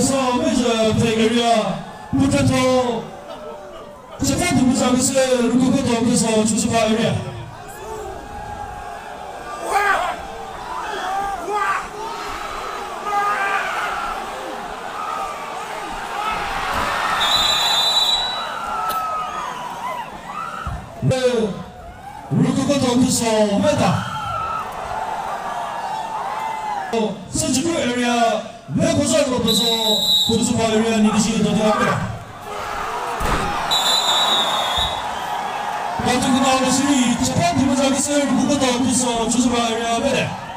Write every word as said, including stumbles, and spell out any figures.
So, Major Flag Area, Putratho, Japan Dimapur Zagüsü, Rüküküto Küso, Chozuba Area. Rüküküto Küso, Meta. Sünjuku Area, Vekozhako Küso, Chozuba Area, Nikishi Dodika Meta. Katuku Naomi Siri, Japan Dimapur Zagüsü, Rüküküto Küso, Chozuba Area, Meta.